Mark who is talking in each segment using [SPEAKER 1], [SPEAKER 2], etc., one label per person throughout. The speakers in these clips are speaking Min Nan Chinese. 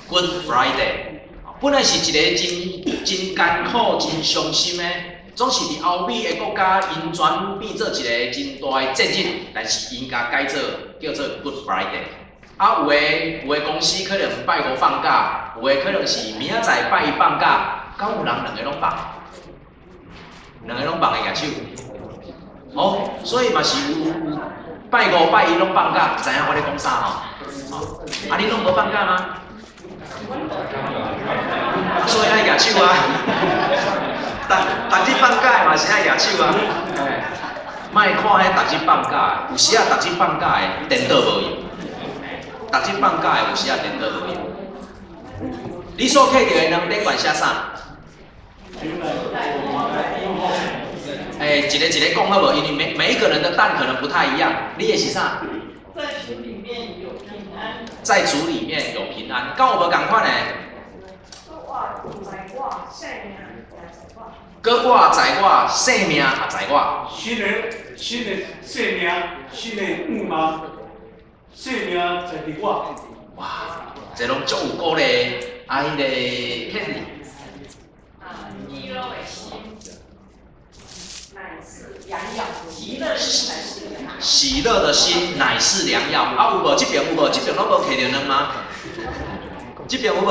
[SPEAKER 1] Good Friday，本來是一个真真艱苦、真傷心的，總是佇歐美的國家，𪜶轉變做一个真大的節日，但是𪜶共改做叫做 Good Friday。啊，有的公司可能拜五放假，有的可能是明仔載拜一放假，敢有人兩個攏放？兩个攏放的舉手。哦，所以嘛是有拜五拜一攏放假，知影我咧講啥吼？啊，恁攏無放假嗎？所以愛舉手啊！逐逐日放假的嘛是愛舉手啊！莫看彼逐日放假，有時仔逐日放假的顛倒無用。逐日放假的有時仔顛倒無用。你所揢著的兩頂懸寫啥？欸，一个一个講好無？因為每一個人的蛋可能不太一樣。你的是啥？
[SPEAKER 2] 在主裡面有平安。
[SPEAKER 1] 在主裡面有平安，敢有無仝款的？閣我在我性命也在我。
[SPEAKER 3] 新的生命，新的願望，生命在佇我。
[SPEAKER 1] 哇，這攏足有鼓勵啊！彼个片。
[SPEAKER 2] 啊，喜樂的心乃是良藥，喜樂心乃是良藥。
[SPEAKER 1] 喜樂的心乃是良藥。啊，有無？這邊有無？這邊攏無摕著卵嗎？這邊有無？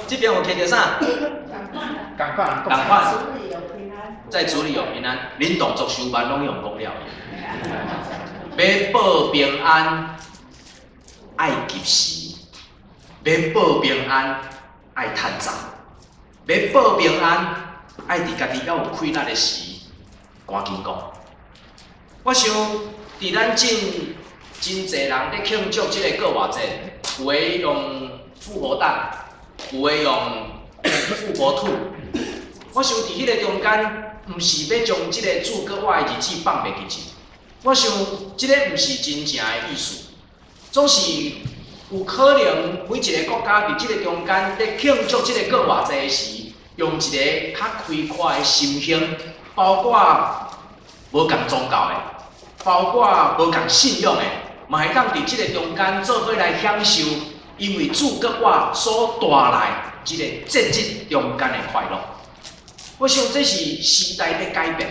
[SPEAKER 1] 這邊有摕著啥？
[SPEAKER 4] 仝款，
[SPEAKER 1] 仝款。在主裡有平安。恁動作傷慢，攏用講了。欲報平安，愛及時；欲報平安，愛趁早；欲報平安，愛佇家己猶有氣力的時，趕緊講。我想，佇咱真真濟人咧慶祝這个復活節，有的用復活蛋，有的用復活兔。我想佇彼个中間，毋是欲將這个主閣活的日子放袂記得。我想，這个毋是真正的意思。總是有可能每一个國家佇這个中間咧慶祝這个復活節時，用一个較開闊的心胸，包括無仝宗教的，包括無仝信仰的，嘛會當佇這个中間做伙來享受，因為主閣活所帶來這个節日中間的快樂。我想這是時代咧改變，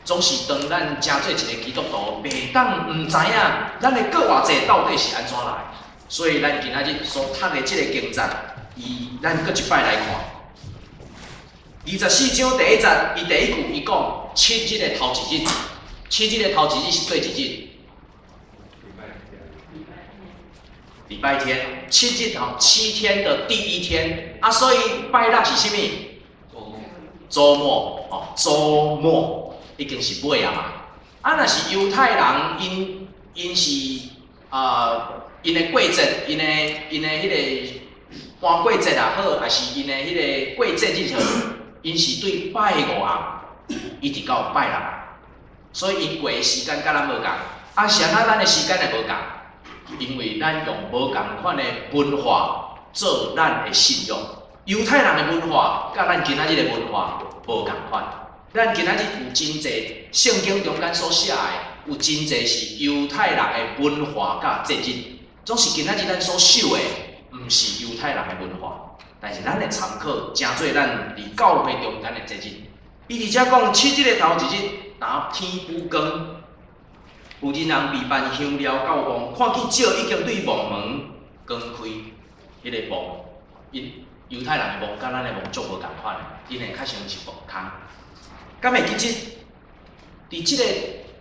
[SPEAKER 1] 總是當咱成做一个基督徒，袂當毋知影咱的復活節到底是按怎來。所以咱今仔日所讀的這个經節，伊咱閣一擺來看。24章第一節，伊第一句伊講七日的頭一日，七日的頭一日是佗一日？禮拜天，七日吼，七天的第一天啊，所以拜六是啥物？週末哦，週末已經是尾啊嘛。啊，若是猶太人，𪜶𪜶是啊，𪜶的過節，𪜶的彼个寒過節也好，抑是𪜶的彼个過節日好，𪜶是對拜五暗，一直到拜六，所以𪜶過的時間佮咱無仝。啊，是按怎咱的時間會無仝？因為咱用無仝款的文化做咱的信仰。猶太人的文化佮咱今仔日的文化無仝款。咱今仔日有真濟聖經中間所寫的，有真濟是猶太人的文化佮節日，總是今仔日咱所守的，毋是猶太人的文化，但是咱會參考，成做咱佇教會中間的節日。伊佇遮講七日的頭一日，當天有光，婦人人備辦香料到墓，看見石已經對墓門關開，彼个墓，𪜶猶太人的墓佮咱的墓足無仝款的，𪜶的較像是墓空。敢會記得，佇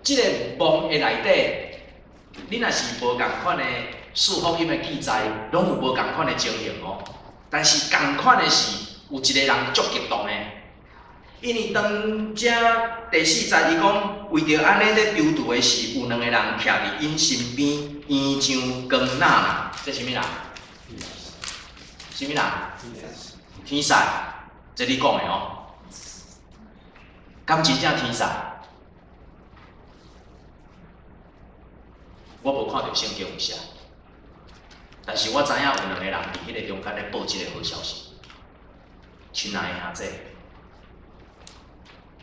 [SPEAKER 1] 這个墓的內底，你若是無仝款的四福音的記載，攏有無仝款的情形哦。但是仝款的是，有一個人足激動的，因為當遮第四節伊講，為著按呢咧躊躇的時，有兩个人徛佇𪜶身邊，衣上光那那，這啥物人？啥物人？天使，這你講的哦。敢真正天使？我無看著聖經有寫，但是我知影有兩個人佇彼个中間咧報這個好消息。親愛的兄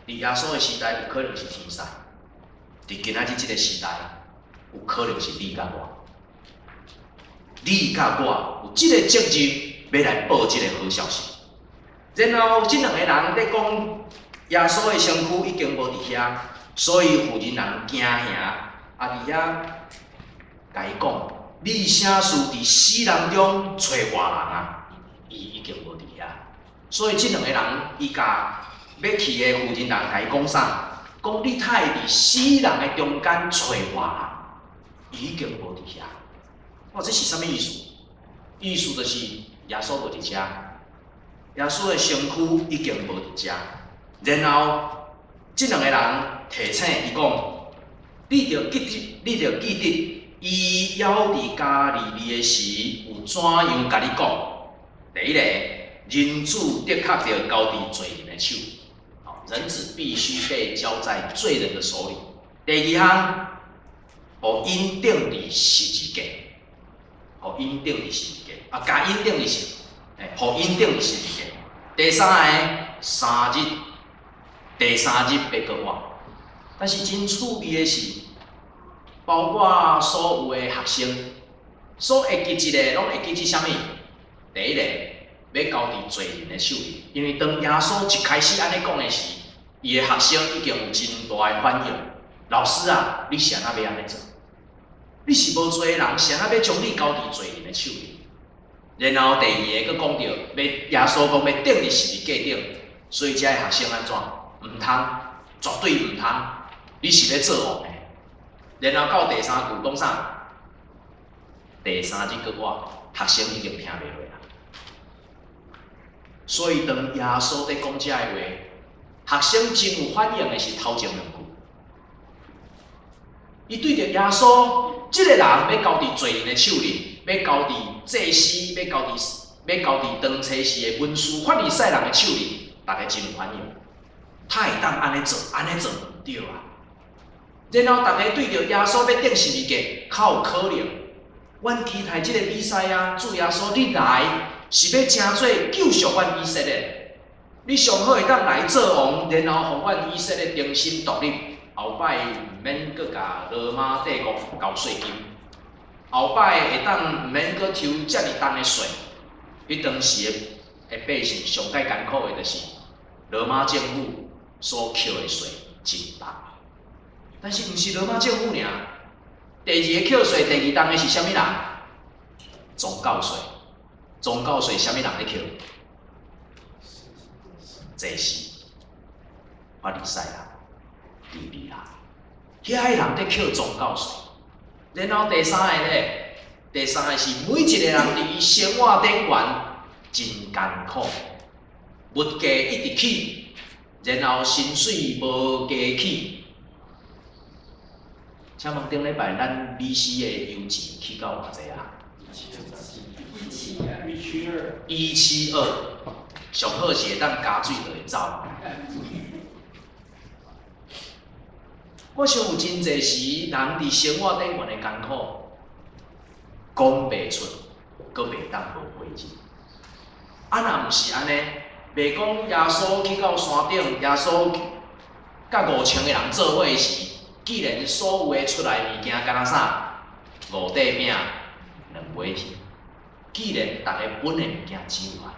[SPEAKER 1] 弟，佇耶穌的時代有可能是天使，佇今仔日這个時代有可能是你佮我。你佮我有這个責任，欲來報這个好消息。然後，這兩个人佇講耶穌的身軀已經無佇遐，所以婦人人驚嚇，啊佇遐共伊講：你啥事佇死人中揣活人啊？伊已經無佇遐。所以這兩个人，伊共欲去的婦人人共伊講啥？講你呾會佇死人的中間揣活人，伊已經無佇遐。哇，這是啥物意思？意思就是耶穌無佇遮，耶穌的身軀已經無佇遮。然後，這兩个人提醒伊講：你著記得，你著記得，伊猶佇加利利的時，有怎樣共你講？第一个，人子的確著交佇罪人的手，人子必須被交在罪人的手裡。第二項，予𪜶釘佇十字架，予𪜶釘佇十字架，啊，共𪜶釘佇十，欸，予𪜶釘佇十字架。第三个，三日，第三日欲閣活。但是真趣味的是，包括所有的學生，所會記一个，攏會記得啥物？第一个，欲交佇罪人的手裡，因為當耶穌一開始按呢講的時，伊的學生已經有真大的反應。老師啊，你是按怎欲按呢做？你是無罪的人，是按怎欲將你交佇罪人的手裡？然後第二个，閣講著，欲耶穌講欲釘佇十字架頂，所以遮的學生按怎？毋通，絕對毋通！你是欲做王的。然後到第三句講啥？第三日閣活，學生已經聽袂落啦。所以當耶穌佇講這个話，學生真有反應的是頭前兩句。伊對著耶穌這個人欲交佇罪人的手裡，欲交佇祭司，欲交佇當初時的文士法利賽人的手裡，逐家真有反應。他會當按呢做，按呢做毋對啊。然後逐家對著耶穌欲釘十字架，較有可能。阮期待這个彌賽亞主耶穌，你來是欲成做救贖阮以色列。你上好會當來做王，然後予阮以色列重新獨立。後擺毋免閣共羅馬帝國交稅金，後擺會當毋免閣抽遮爾重的稅。彼當時的百姓上蓋艱苦的，就是羅馬政府所扣的稅真重。但是毋是羅馬政府爾，第二個扣稅，第二重的是啥物人？宗教稅，宗教稅啥物人咧扣？祭司、法利賽人、利未人，遐个人佇扣宗教稅。然後第三个咧，第三个是每一個人佇伊生活頂懸真艱苦，物價一直起，然後薪水無加起。請問頂禮拜咱美斯的油錢起到偌濟啊？
[SPEAKER 3] 一七二。
[SPEAKER 1] 172，上好是會當加水就會走。我想有真濟時，人佇生活頂懸的艱苦，講袂出，閣袂當無回應。啊，若毋是按呢，袂講耶穌去到山頂，耶穌佮5000個人做伙時，既然所有的出來物件敢若啥，五塊餅兩尾魚，既然逐家分的物件只有按呢，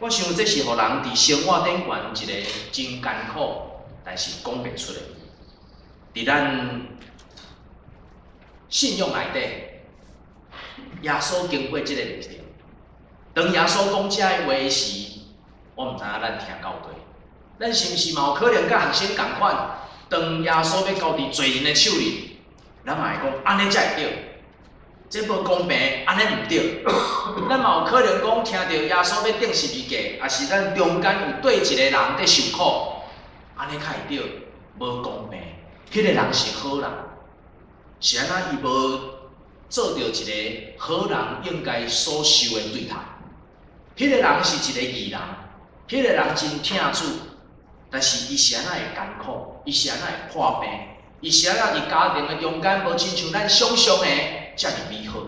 [SPEAKER 1] 我想這是予人佇生活頂懸一個真艱苦，但是講袂出的。佇咱信仰內底，耶穌經過這个歷程。當耶穌講這个話時，我毋知影咱聽到佗。咱是毋是嘛有可能佮學生仝款？當耶穌欲交佇罪人的手裡，咱嘛會講按呢才會對，這無公平，按呢毋對。咱嘛有可能講聽著耶穌欲釘十字架，抑是咱中間有對一个人佇受苦，按呢較會對，無公平。彼个人是好人，是按怎伊無做著一个好人應該所受的對待？彼个人是一个義人，彼个人真疼主，但是伊是按怎會艱苦？伊是按怎會破病？伊是按怎佇家庭的中間無親像咱想象的遮爾美好？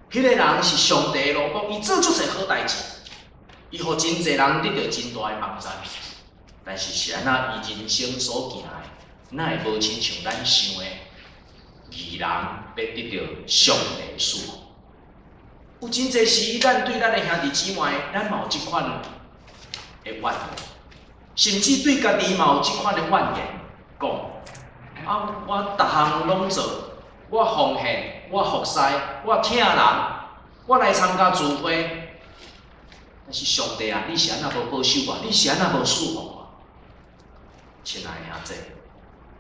[SPEAKER 1] 彼个人是上帝的奴僕，伊做足濟好代誌，伊予真濟人得著真大的幫助。但是是按怎伊人生所行的，哪會無親像咱想的義人欲得著上帝賜福。有真濟時，咱對咱的兄弟姊妹，咱嘛有這款的怨言，甚至對家己嘛有這款的怨言，講啊，我逐項攏做，我奉獻，我服侍，我疼人，我來參加聚會，但是上帝啊，你是按怎無保守我？你是按怎無賜福我？親愛的兄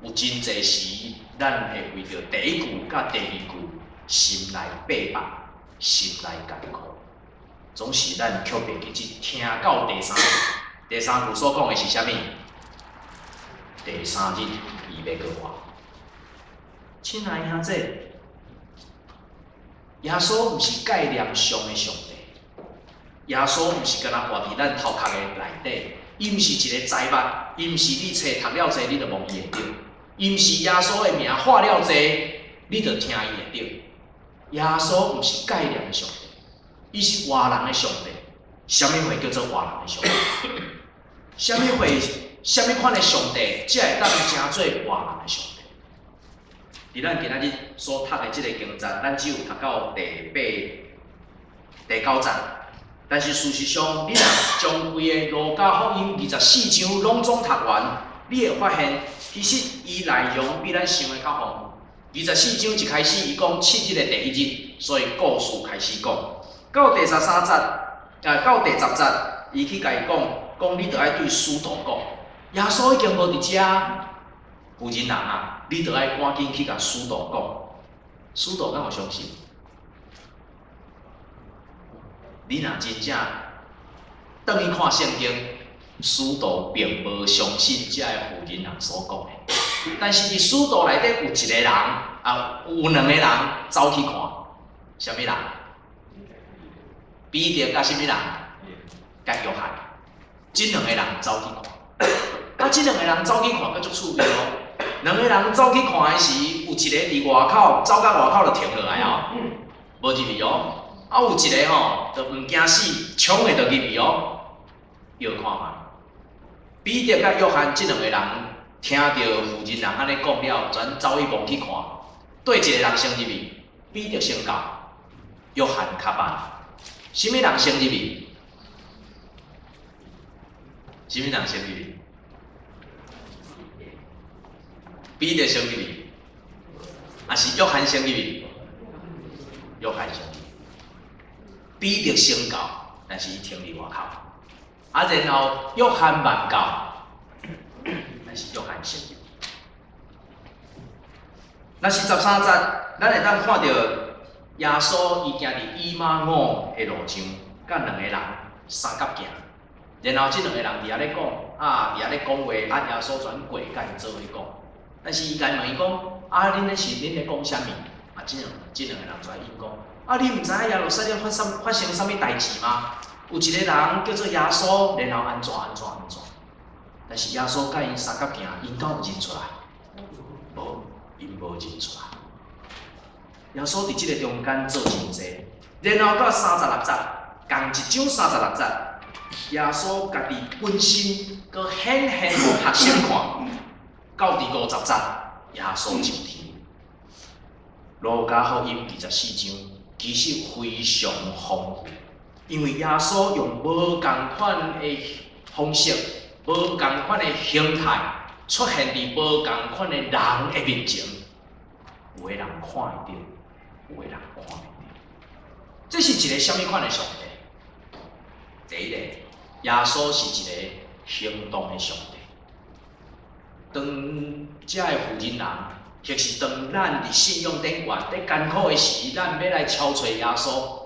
[SPEAKER 1] 弟，有真濟時，咱會為著第一句佮第二句，心內百般，心內艱苦，總是咱卻袂記得聽到第三句。第三句所講的是啥物？第三日伊欲閣活。親愛的兄弟，耶穌毋是概念上的上帝，耶穌毋是干焦活佇咱頭殼的內底，伊毋是一個災物，伊毋是你冊讀了濟，你就摸伊會著，伊毋是耶穌的名喊了濟，你就聽伊會著。耶穌毋是概念的上帝，伊是活人的上帝。啥物貨叫做活人的上帝？啥物貨？啥物款的上帝，才會當成做活人的上帝？佇咱今仔日所讀的這個經節，咱只有讀到第八、第九節。但是事實上，你若將規個路加福音24章攏總讀完，你會發現，其實伊內容比咱想的較豐富。24章一開始，伊講七日的第一日，所以故事開始講。到第13節，啊，到第10節，伊去共伊講，講你著愛對使徒講，耶穌已經無佇遮，婦人人啊，你著愛趕緊去共使徒講，使徒敢有相信？你若真正轉去看聖經，使徒並無相信這个婦人人所講的，但是佇使徒內底有一個人，啊，有兩個人走去看，啥物人？彼得佮啥物人？佮約翰，這兩個人走去看。啊，這兩個人走去看，閣足趣味哦。兩個人走去看的時，有一個佇外口走到外口就停落來哦，無入去哦。啊，有一個吼，就毋驚死，衝的就入去哦，搖看覓。彼得佮約翰這兩個人聽著婦人人按呢講了，轉走去望去看，佗一个人先入去？彼得先到，約翰較慢。啥物人先入去？啥物人先入去？彼得先入去，抑是約翰先入去？約翰先入去。彼得先到，但是伊停佇外口。啊，然後約翰慢到，但是約翰先入去。若是13節，咱會當看著耶穌伊行佇以馬忤的路上，佮兩個人相佮行。然後這兩個人佇遐咧講，啊，佇遐咧講話，啊，耶穌轉過佮𪜶做伙講。但是伊共問伊講，啊，恁咧是恁咧講啥物？啊，這兩個人就來應講，啊，你毋知影耶路撒冷發生啥物代誌嗎？有一個人叫做耶穌，然後按怎按怎按怎。但是耶穌佮𪜶相佮行，𪜶敢有認出來？無，𪜶無認出來。耶穌佇這个中間做真濟，然後到36節，仝一章三十六節，耶穌家己本身閣顯現予學生看，到第50節，耶穌上天。路加福音24章其實非常豐富，因為耶穌用無仝款的方式、無仝款的形態出現佇無仝款的人的面前，有的人看會著，有的人看袂著。這是一个啥物款的上帝？第一个，耶穌是一个行動的上帝。當這个婦人人，或是當咱佇信仰頂懸佇艱苦的時，咱欲來敲揣耶穌，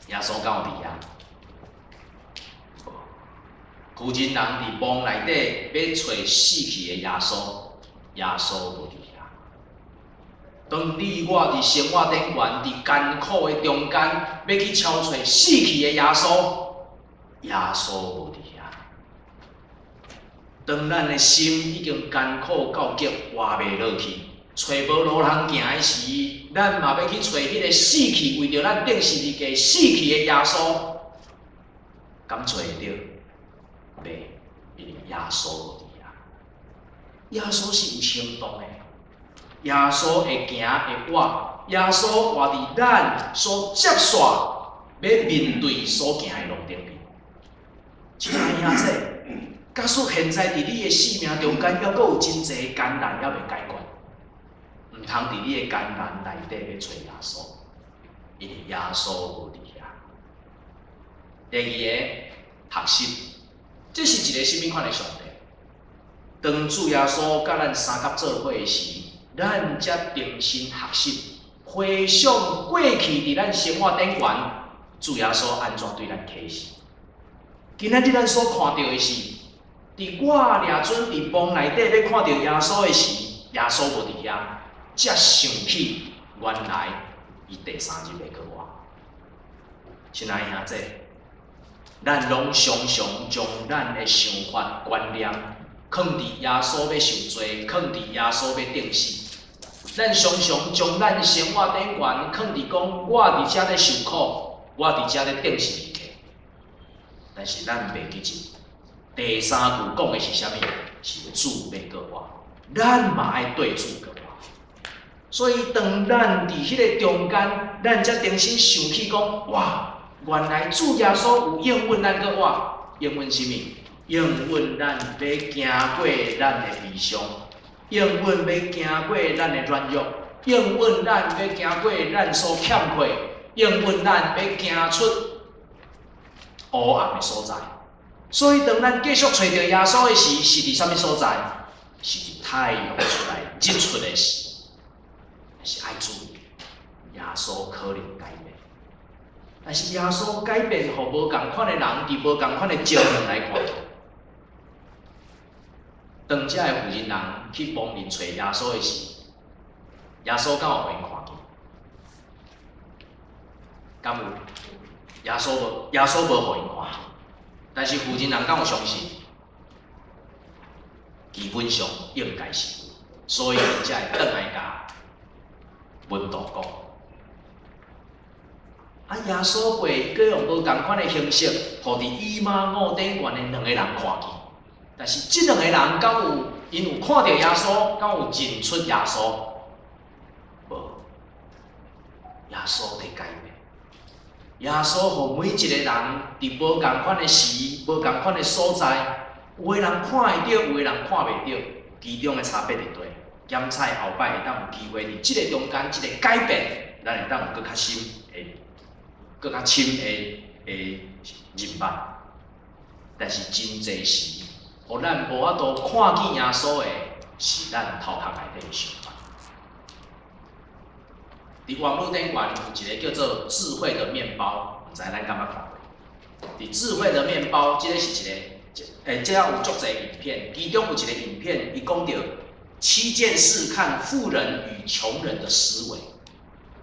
[SPEAKER 1] 耶穌敢有佇遐？無。婦人人佇夢內底欲揣死去的耶穌，耶穌無佇遐。當你我佇生活頂懸佇艱苦的中間，欲去敲揣死去的耶穌，耶穌無佇遐。當咱的心已經艱苦到極，活袂落去，揣無路通行的時，咱嘛欲去揣彼个死去，為著咱釘十字架死去的耶穌，敢揣會著？袂，因為耶穌無佇遐。耶穌是有行動的。耶穌會行會活，耶穌活佇咱所接續欲面對所行的路頂面。親愛兄弟，假使現在佇你的生命中間，猶閣有真濟艱難猶未解決，毋通佇你的艱難內底欲揣耶穌，因為耶穌無佇遐。第二个學習，這是一个啥物款的上帝？當主耶穌佮咱相佮做伙時，咱才重新學習，回想過去佇咱生活頂懸，主耶穌按怎對咱啟示？今仔日咱所看著的是，佇我掠準佇夢內底欲看著耶穌的時，耶穌無佇遐，才想起原來伊第三日會復活。親愛兄弟，咱攏常常將咱的想法觀念，囥佇耶穌欲受罪，囥佇耶穌欲釘死。咱常常將咱生活頂懸，囥佇講我佇遮咧受苦，我佇遮咧釘十字架。但是咱袂記得，第三句講的是啥物？是主欲閣活，咱嘛愛綴主閣活。所以當咱佇彼个中間，咱才重新想起講：哇，原來主耶穌有應允咱閣活，應允啥物？應允咱欲行過咱的悲傷，應允欲行過咱的軟弱，應允咱欲行過咱所欠缺，應允咱欲行出黑暗的所在。所以當咱繼續揣著耶穌的時，是佇啥物所在？是佇太陽出來、日出的時。但是愛注意，耶穌可能改變。但是耶穌改變，予無仝款的人，佇無仝款的情形來看。當這个婦人人去墓面揣耶穌的時，耶穌敢有予𪜶看見？敢有？耶穌無，耶穌無予𪜶看見。但是婦人人敢有相信？基本上應該是有，所以𪜶才會轉來共門徒講。啊！耶穌過，閣用無仝款的形式，予佇以馬忤頂懸的兩个人看見。但是這兩个人敢有，𪜶有看著耶穌，敢有認出耶穌？無。耶穌佇改變。耶穌予每一個人佇無仝款的時、無仝款的所在，有的人看會著，有的人看袂著，其中的差別佇佗。檢採後擺會當有機會佇這個中間，這個改變，咱會當有閣較深的、閣較深的的認捌。但是真濟時，予咱無法度看見耶穌的，是咱頭殼內底的想法。佇網路頂懸有一個叫做智慧的麵包，毋知咱敢捌看過？佇智慧的麵包，這个是一个，這有足濟影片，其中有一個影片，伊講著七件事看富人與窮人的思維。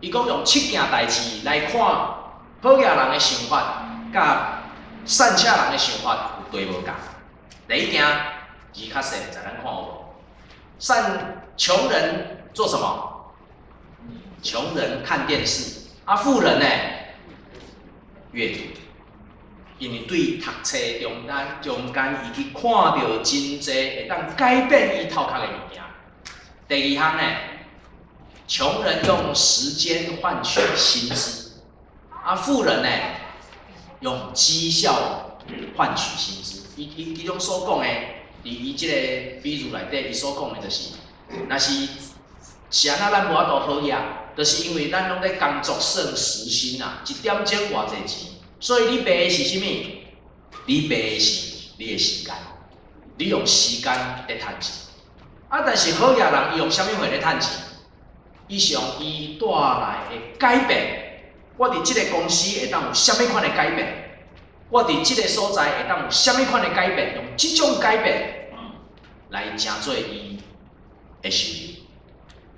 [SPEAKER 1] 伊講用七件代誌來看好額人的想法，佮散赤人的想法有對無仝。第一件，字較細，毋知咱看有無？散窮人做什麼？窮人看電視，啊，富人呢？閱讀。因為對讀冊中間，中間伊去看著真濟會當改變伊頭殼的物件。第二項呢，窮人用時間換取薪資，啊，富人呢，用績效換取薪資。伊其中所講的，佇伊這個比喻內底，伊所講的就是，若是是按怎咱無法度好額，就是因為咱攏咧工作算時薪啊，一點鐘偌濟錢，所以你賣的是啥物？你賣的是你的時間，你用時間咧趁錢。啊，但是好額人伊用啥物貨咧趁錢？伊是用伊帶來的改變。我佇這个公司會當有啥物款的改變？我佇這个所在會當有啥物款的改變？用這種改變來成做伊的收入。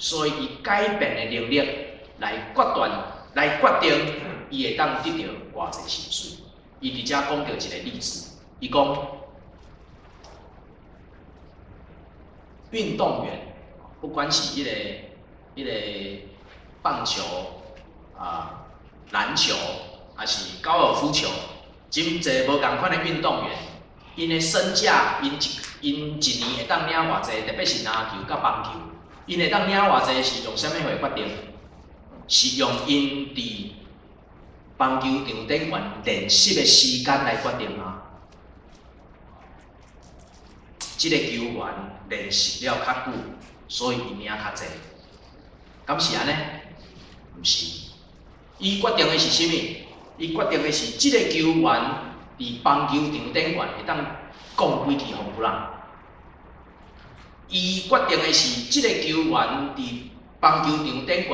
[SPEAKER 1] 所以，伊改變的能力來決斷、來決定，伊會當得著偌濟薪水。伊佇遮講著一個例子，伊講運動員，不管是彼個棒球啊、籃球，抑是高爾夫球，真濟無仝款的運動員，𪜶的身價，𪜶一年會當領偌濟？特別是籃球佮棒球。𪜶會當領偌濟是用啥物貨決定？是用𪜶佇棒球場頂懸練習的時間來決定嗎？這個球員練習了較久，所以伊領較濟，敢是按呢？毋是，伊決定的是啥物？伊決定的是這個球員佇棒球場頂懸會當摃幾支轟噗仔。伊決定的是這個球員佇棒球場頂懸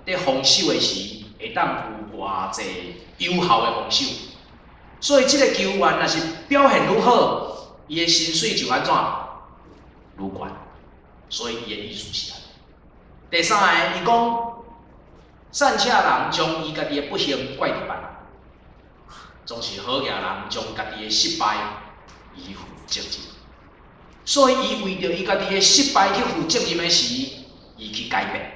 [SPEAKER 1] 佇防守的時，會當有偌濟有效的防守。所以這個球員若是表現愈好，伊的薪水就按怎愈懸。所以伊的意思是按呢。第三个，伊講散赤人將伊家己的不幸怪佇別人，總是好額人將家己的失敗伊負責任。所以伊為著伊家己的失敗去負責任的時，伊去改變。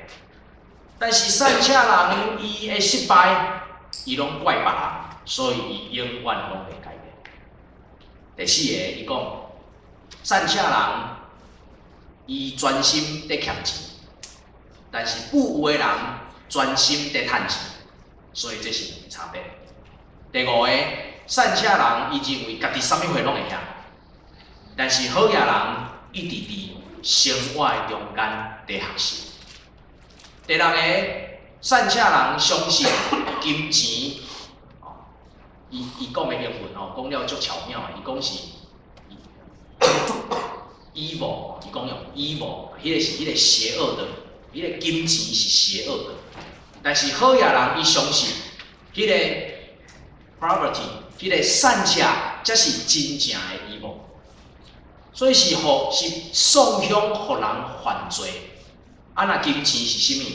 [SPEAKER 1] 但是散赤人伊的失敗，伊攏怪別人，所以伊永遠攏袂改變。第四个，伊講散赤人伊專心佇儉錢，但是富有的人專心佇趁錢，所以這是兩個差別。第五個，散赤人伊認為家己啥物貨攏會曉，但是好額人一直佇生活的中間佇學習。第六個，散赤人相信金錢，伊講的英文吼，講了足巧妙的，伊講是 evil，伊講用 evil，彼個是彼個邪惡的，彼個金錢是邪惡的。但是好額人伊相信，彼個 poverty，彼個散赤才是真正的 evil。所以是予是喪凶予人犯罪。啊，若金錢是啥物？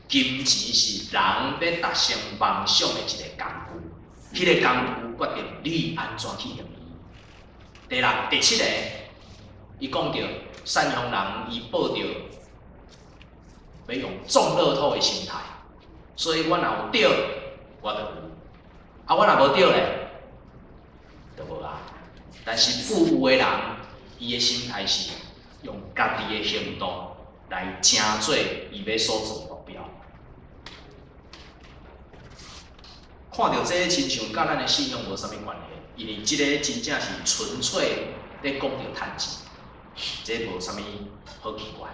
[SPEAKER 1] 金錢是人欲達成夢想的一個工具，彼個工具決定你按怎去用伊。第六、第七個，伊講著散鄉人伊抱著欲用中樂透的心態，所以我若有著，我就有；啊，我若無著咧，就無啊。但是富有的人，伊的心態是用家己的行動來成做伊欲所做的目標。看著這個親像佮咱的信仰無啥物關係，因為這個真正是純粹咧講著趁錢，這無啥物好奇怪。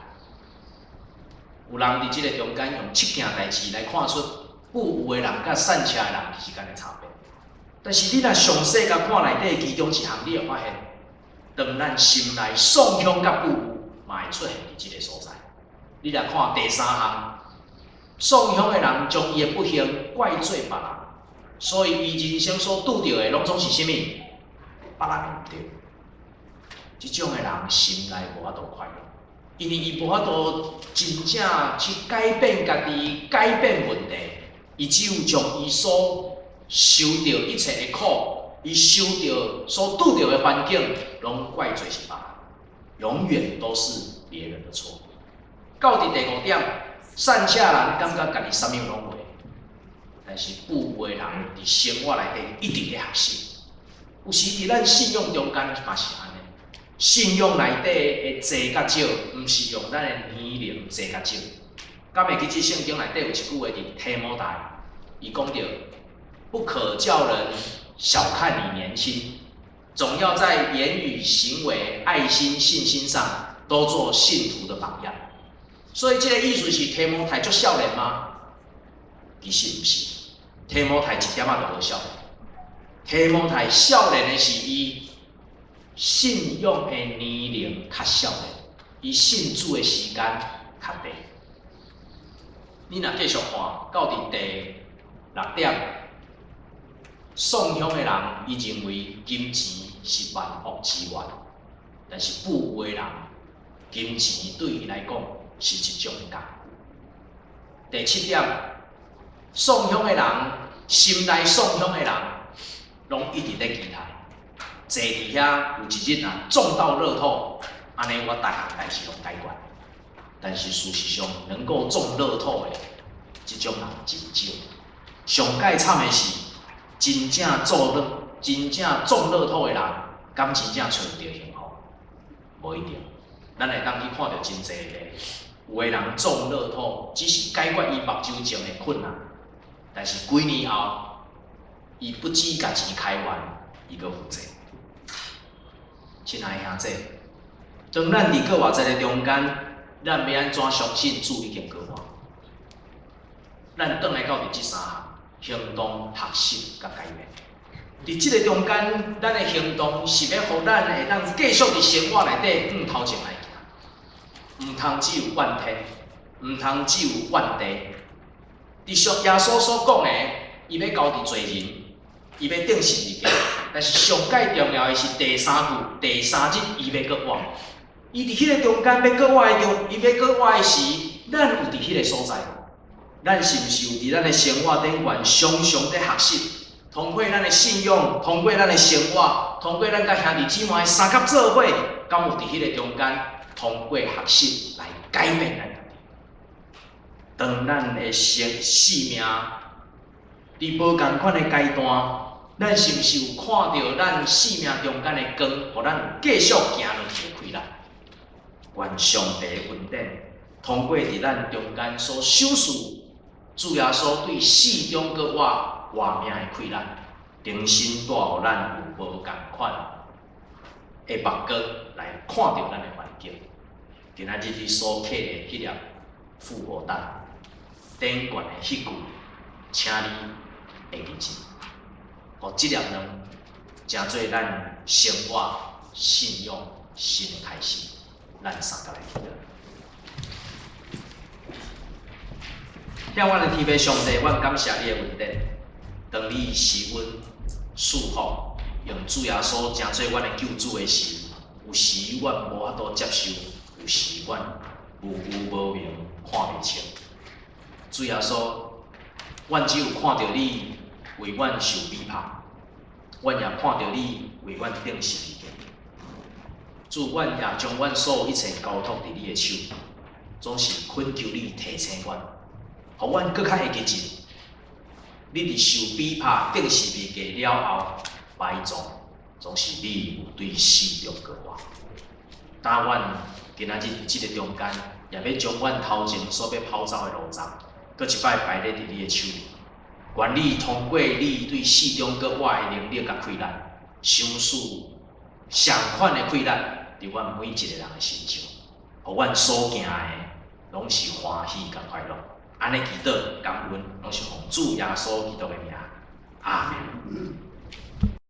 [SPEAKER 1] 有人佇這個中間用七件代誌來看出富有的人佮散赤的人之間的差別。但是你若詳細共看內底其中一項，你會發現，當咱心內喪凶佮富有，嘛會出現佇這個所在。你來看第三項，喪凶的人將伊的不幸怪罪別人，所以伊人生所拄著的攏總是啥物？別人的毋對。這種的人心內無法度快樂，因為伊無法度真正去改變家己，改變問題，伊只有將伊所受著一切的苦，伊受著所拄著的環境，攏怪罪是別人，永遠都是別人的錯。到佇第五點，散赤人感覺家己啥物攏會，但是富有的人佇生活內底一直咧學習。有時佇咱信仰中間嘛是按呢，信仰內底的濟佮少，毋是用咱的年齡濟佮少。敢會記這聖經內底有一句話佇提摩太，伊講著不可叫人小看你年輕，總要在言語、行為、愛心、信心上都做信徒的榜樣。所以這個意思是提摩太足少年嗎？其實毋是，提摩太一點仔都無少年。提摩太少年的是伊信仰的年齡較少年，伊信主的時間較短。你若繼續看到佇第六點，喪凶的人，伊認為金錢是萬惡之源，但是富有的人，金錢對伊來講是一種工具。第七點，喪凶的人，心內喪凶的人，攏一直咧期待，坐佇遐有一日若中到樂透，按呢我逐項代誌攏解決。但是事實上，能夠中樂透的這種人真少。上蓋慘的是，真正中樂透的人，敢真正揣著幸福？無一定。咱會當去看著真濟個有的人中樂透，只是解決伊目睭前的困難，但是幾年後，伊不止共錢開完，伊閣負債。親愛的兄弟，當咱佇閣活在的中間，咱欲按怎相信主已經過活？咱轉來到佇這三項：行動、學習佮改變。佇這个中間，咱的行動是欲予咱會當繼續佇生活內底向頭前來行，毋通只有怨天，毋通只有怨地。佇上耶穌所講的，伊欲交佇罪人，伊欲釘十字架，但是上蓋重要的是第三句，第三日伊欲閣活。伊佇彼个中間欲閣活的中，伊欲閣活的時，咱有佇彼个所在無？咱是毋是有佇咱的生活頂懸常常佇學習？通過咱的信仰，通過咱的生活，通過咱佮兄弟姊妹的相佮做伙，敢有佇彼个中間通過學習來改變咱家己？當咱的生命佇無仝款的階段，咱是毋是有看著咱生命中間的光，予咱有繼續行落去的氣力？願上帝的恩典，通過佇咱中間所賞賜，主耶穌對死中閣活活命的氣力，重新帶予咱有無仝款的目光來看著咱的環境。今仔日你所刻的彼粒復活蛋，頂懸的彼句，請你會記住，予這粒卵成做咱生活信仰新的開始。咱相佮來祈禱。向阮的天父上帝，阮感謝你的恩典。當你賜阮賜福，用主耶穌成做阮的救主的時，有時阮無法度接受，有時阮無有無明，看袂清。主耶穌，阮只有看著你為阮受逼迫，阮也看著你為阮釘十字架。主，阮也將阮所有一切交託佇你的手，總是懇求你提醒阮，予阮閣較會記住，你佇受逼迫、釘十字架了後埋葬，總是你有對死中閣活。當阮今仔日佇這个中間，也欲將阮頭前所欲跑走的路程，閣一擺擺咧佇你的手裡。願你通過你對死中閣活的能力佮氣力，賞賜相款的氣力，佇阮每一个人的身上，予阮所行的攏是歡喜佮快樂。按呢祈禱感恩，攏是奉主耶穌基督的名。阿們。